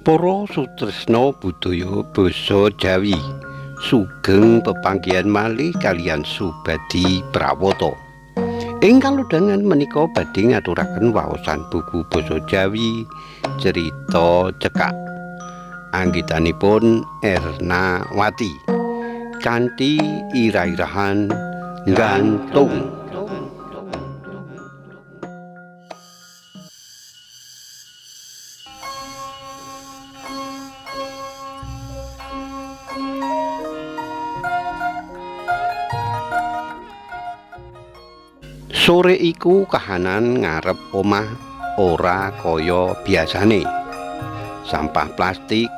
Para sutresna budaya basa Jawi sugeng pepanggihan malih kaliyan Subadi Prawata. Ing kalodhangan menika badhe ngaturaken waosan buku basa Jawi Cerita Cekak anggitanipun Ernawati kanthi ira-irahan Nggantung. Sore iku kahanan ngarep omah ora kaya biasane. Sampah plastik,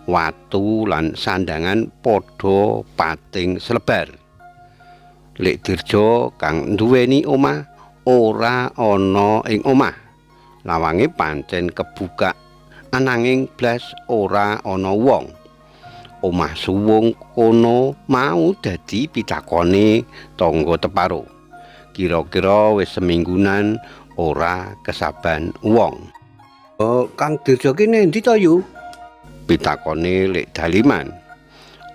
watu lan sandangan padha pating slebar. Lek Dirjo kang nduweni omah ora ana ing omah. Lawange pancen kebuka ananging blas ora ana wong. Omah suwung kono mau dadi pitakone tangga teparo. Kira-kira wis seminggunan ora kesaban wong. Oh, Kang Dirjo ki nendi to, Yu? Pitakone Lek Daliman.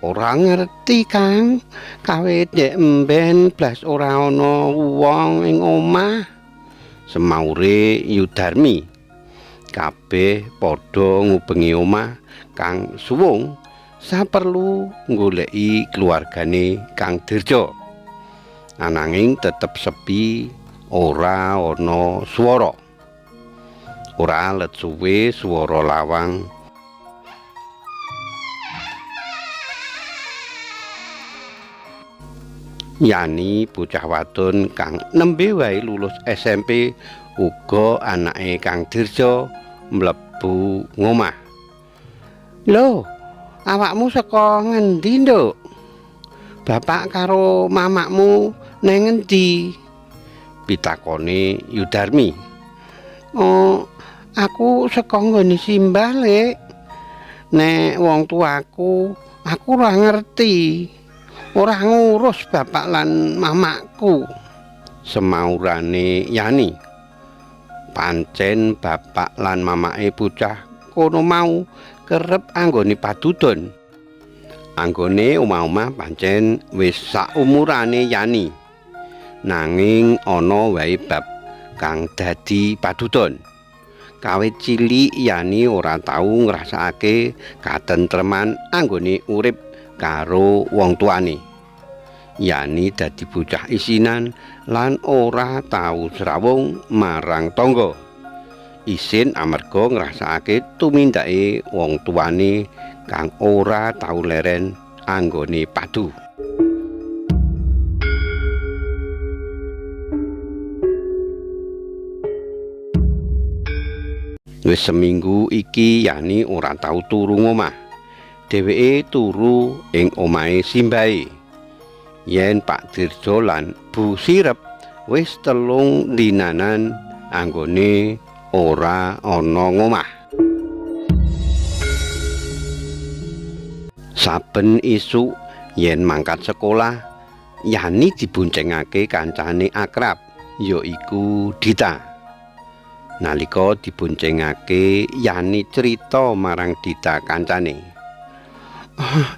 Ora ngerti, Kang. Kawit ndek emben blas ora ana wong ing omah. Semaure Yu Darmi. Kabeh padha ngubengi omah Kang Suwung saperlu nggoleki keluargane Kang Dirjo. Ananging tetep sepi, ora ana swara. Ora let suwe swara lawang Yani bocah wadon kang nembe wae lulus SMP uga anake Kang Dirjo mlebu ngomah. Lho, awakmu saka ngendi, Nduk? Bapak karo mamakmu neng ngendi? Pitakone Yu Darmi. Oh, aku saka nggone simbah, Lek. Nek wong tuaku, aku ora ngerti. Ora ngurus bapak lan mamakku. Semaurane Yani. Pancen bapak lan mamake bocah kono mau kerep anggone padudon. Anggone omah-omah pancen wis saumurane Yani. Nanging ana wae bab kang dadi padudon. Kawit cilik Yani ora tau ngrasakake katentreman anggone urip karo wong tuane. Yani dadi bocah isinan lan ora tau srawung marang tangga. Isin amarga ngrasakake tumindake wong tuane kang ora tau leren anggone padu. Wis seminggu iki Yani ora tau turu ngomah. Dheweke turu ing omahe simbahe. Yen Pak Dirjo lan Bu Sirep wis 3 dinanan anggone ora ana ngomah. Saben isuk yen mangkat sekolah, Yani diboncengake kancane akrab, yaiku Dita. Nalika diboncengake, Yani crita marang Dita kancane. Oh,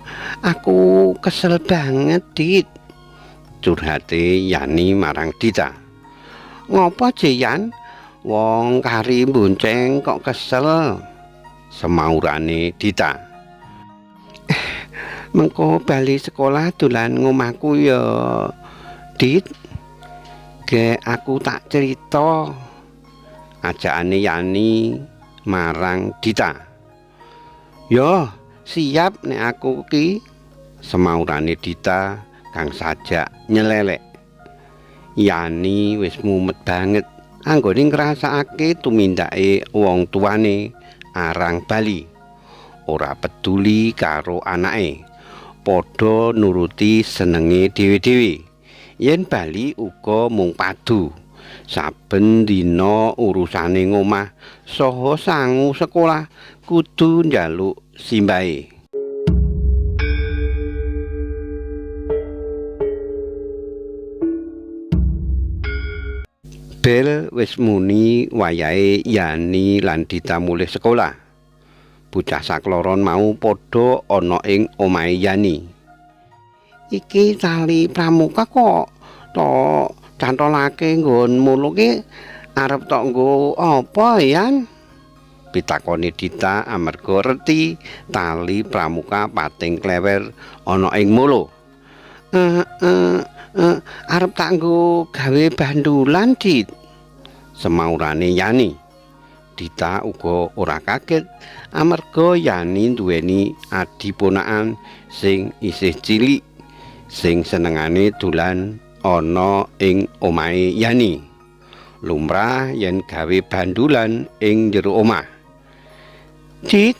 aku kesel banget, Dit. Curhate Yani marang Dita. Ngopo, Yan? Wong kari bonceng kok kesel? Semaurane Dita. Mengko bali sekolah dolan ngomahku ya, Dit. Ge aku tak cerita. Ajakane Yani marang Dita. Yo, siap nek aku ki. Semaurane Dita kang sajak nyelelek. Yani wis mumet banget anggone ngrasakake tumindake wong tuane arang bali. Ora peduli karo anake. Padha nuruti senenge dhewe-dhewe. Yen bali uga mung padu. Saben dina urusane ngomah saha sangu sekolah kudu njaluk simbahe. Bel wis muni wayahe Yani lan Dita mulih sekolah. Bocah sakloron mau padha ana ing omahe Yani. Iki tali pramuka kok tok cantolake nggon mulu ki arep tok nggo apa, Yan? Pitakone Dita amarga reti tali pramuka pating klewer ana ing mulu. Arep tak nggo gawe bandulan, Dit. Semaurane Yani. Dita uga ora kaget amarga Yani duweni adi ponakan sing isih cilik sing senengane dolan ana ing omahe Yani. Lumrah yen gawe bandulan ing jero omah. Dit,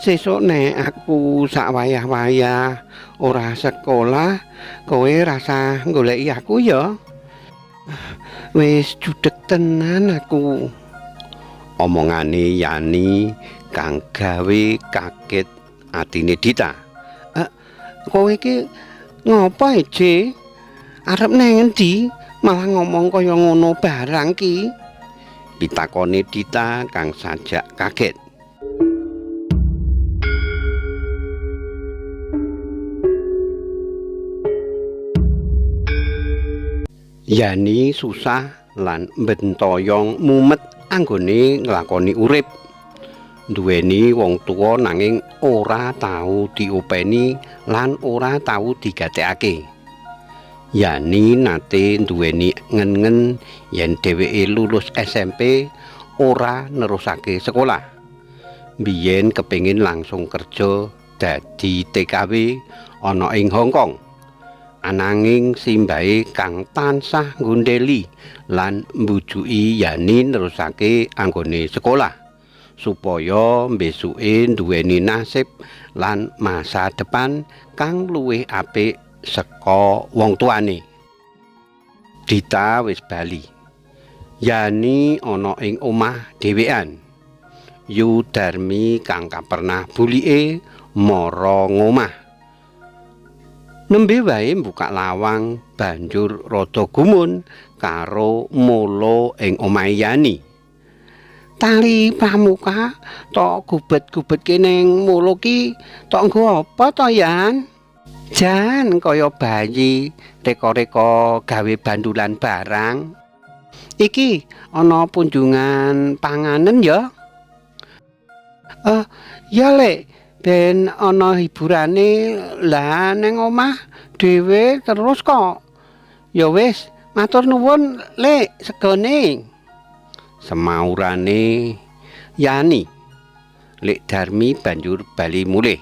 sesuk nek aku sak wayah-wayah ora sekolah, kowe rasah goleki aku ya. Wis judeg tenan aku. Omongane Yani kang gawe kaget atine Dita. Kowe iki ngopo, Je? Arep nang endi malah ngomong kaya ngono barang ki? Pitakone Dita kang sajak kaget. Yani susah lan bentoyong mumet anggone nglakoni urip. Duweni wong tuwa nanging ora tau diopeni lan ora tau digatekake. Yani nate duweni ngen-ngen yen dheweke lulus SMP ora nerusake sekolah. Biyen kepengin langsung kerja dadi TKW ana ing Hong Kong. Ananging simbahe kang tansah nggundeli lan mbujuki Yani nerusake anggone sekolah supaya mbesuke duweni nasib lan masa depan kang luwih apik saka wong tuane. Dita wis bali. Yani ana ing omah dhewean. Yu Darmi kang kapernah bulike mara ngomah. Nembe wae mbukak lawang banjur rada gumun karo mula ing omahe Yani. Tali pramuka tok gubet-gubetke ning mula ki tok nggo apa to, Yan? Jan kaya bayi reka-reka gawe bandulan barang. Iki ana punjungan panganen ya? Ya Lek, ben ana hiburane lah ning omah dhewe terus kok. Ya wis, matur nuwun Lek segone. Semaurane Yani. Lek Darmi banjur bali mulih.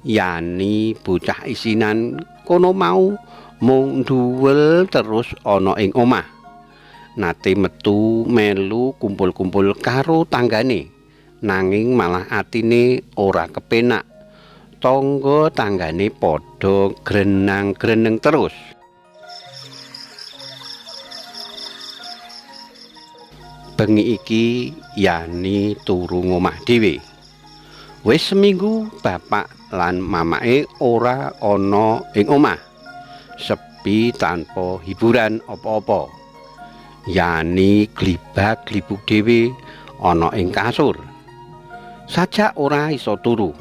Yani bocah isinan kono mau mung nduwel terus ana ing omah. Nate metu melu kumpul-kumpul karo tanggane, nanging malah atine ora kepenak. Tangga tanggane padha grenang-greneng terus. Bengi iki Yani turu ngomah dhewe. Wis seminggu bapak lan mamake ora ana ing omah. Sepi tanpa hiburan apa-apa. Yani glibak-glibuk dhewe ana ing kasur. Sajak ora iso turu.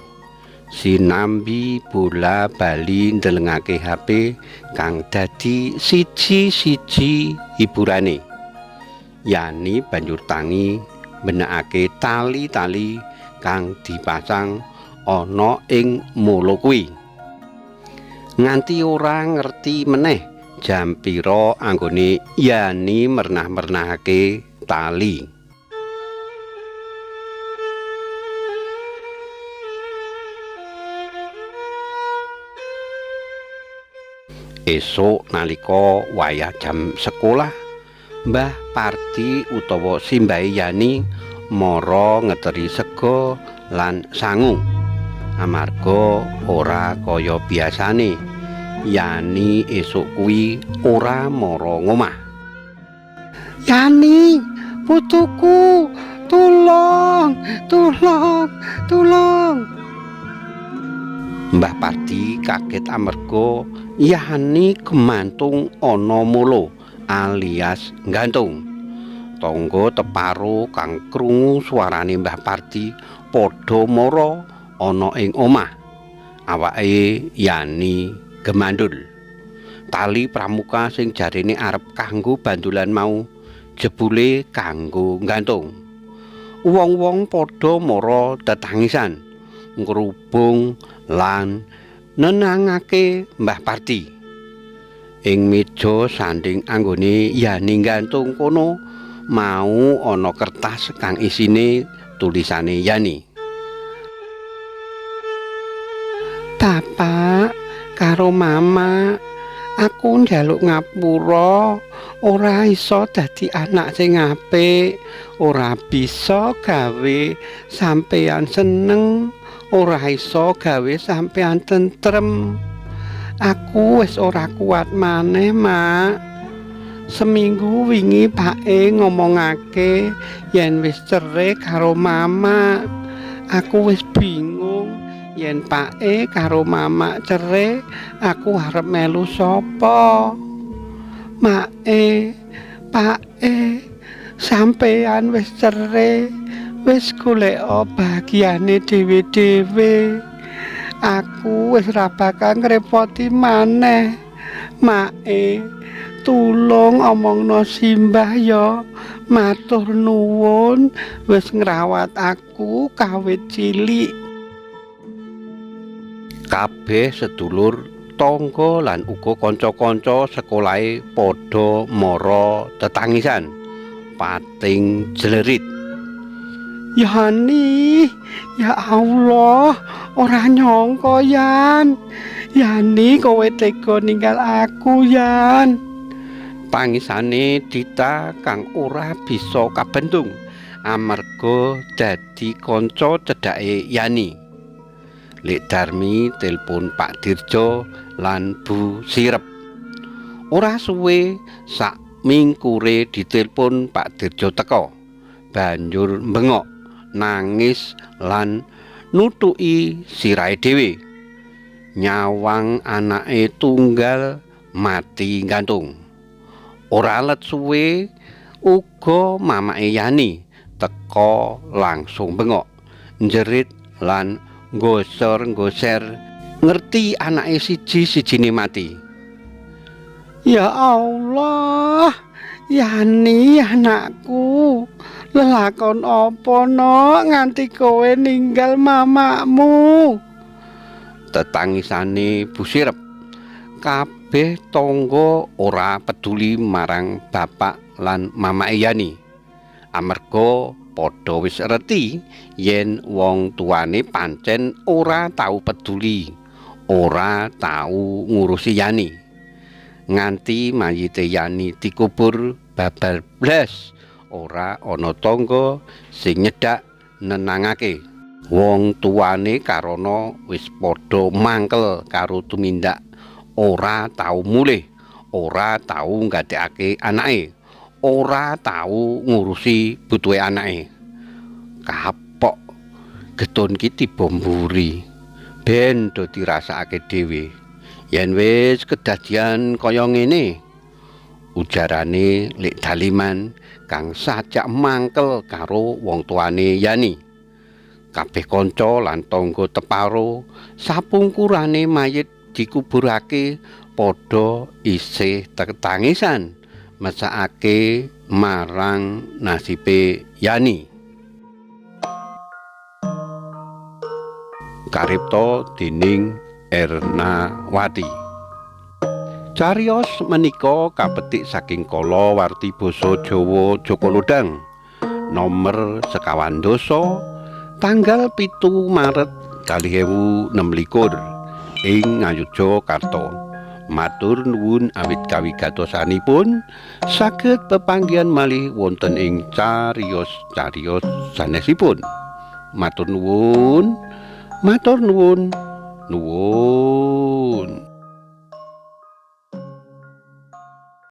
Sinambi bola bali ndelengake HP kang dadi siji-siji hiburane. Yani banjur tangi benakake tali-tali kang dipasang ana ing mula kuwi. Nganti ora ngerti meneh jam pira anggone Yani mernah-mernahake tali. Esuk nalika wayah jam sekolah, Mbah Pardi utawa simbahe Yani mara ngeteri sega lan sangu. Amarga ora kaya biasane, Yani esuk kuwi ora mara ngomah. Yani, putuku, tulung, tulung, tulung. Mbah Pardi kaget amarga Yani kemantung ana mula alias gantung. Tangga teparo kang krungu suarane Mbah Pardi padha mara ana ing omah. Awake Yani gemandul. Tali pramuka sing jarene arep kanggo bandulan mau jebule kanggo nggantung. Wong-wong padha mara tetangisan, ngrubung lan nenangake Mbah Parti. Ing meja sanding anggone Yani nggantung kono mau ana kertas kang isine tulisane Yani. Bapak karo Mama, aku njaluk ngapura, ora iso dadi anak sing apik, ora bisa gawe sampeyan seneng, ora iso gawe sampeyan tentrem. Aku wis ora kuat maneh, Mak. Seminggu wingi Pake ngomongake yen wis cerai karo Mama. Aku wis bingung yen Pake karo Mama cerai, aku arep melu sapa? Mae, Pake, sampeyan wis cerai, wis golek bahagiane dhewe-dhewe. Aku wis ra bakal ngrepoti maneh. Mae, tulung omongno simbah ya. Matur nuwun wis ngrawat aku kawit cilik. Kabeh sedulur, tangga lan uga kanca-kanca sekolahe padha mara tetangisan, pating jlerit. Yani, ya Allah, ora nyangka Yan. Yani kowe tega ninggal aku, Yan. Tangisane Dita kang ora bisa kabendung amarga dadi kanca cedhake Yani. Lek Darmi telpon Pak Dirjo lan Bu Sirep. Ora suwe sak mingkure ditelpon Pak Dirjo teka. Banjur bengok, nangis lan nutuki sirahe dhewe. Nyawang anake tunggal mati gantung. Ora let suwe uga mamake Yani teka langsung bengok, njerit lan gosor-goser ngerti anake siji-sijine mati. Ya Allah, Yani anakku, lelakon apa nok nganti kowe ninggal mamakmu? Tetangisane Bu Sirep. Kabeh tangga ora peduli marang bapak lan mamake Yani. Amarga padha wis reti yen wong tuane pancen ora tau peduli, ora tau ngurusi Yani. Nganti mayite Yani dikubur babar blas, ora ana tangga sing nyedak nenangake. Wong tuane karana wis padha mangkel karo tumindak ora tau mulih, ora tau nggadekake anake, ora tau ngurusi butuhe anake. Kapok getun ki tiba mburi, ben do dirasakake dhewe. Yen wis kedadian kaya ngene, ujarane Lek Daliman kang sajak mangkel karo wong tuane Yani. Kabeh kanca lan tangga teparo sapungkurane mayit dikuburake padha isih tetangisan mesakake marang nasibe Yani. Karipta dening Ernawati. Cariyos menika kapetik saking kala warti basa Jawa Jaka Lodhang nomer 25 tanggal 7 Maret 2026 ing Ngayogyakarta. Matur nuwun awit kawigatosanipun, saged pepanggihan malih wonten ing cariyos-cariyos sanesipun. Matur nuwun, matur nuwun, nuwun.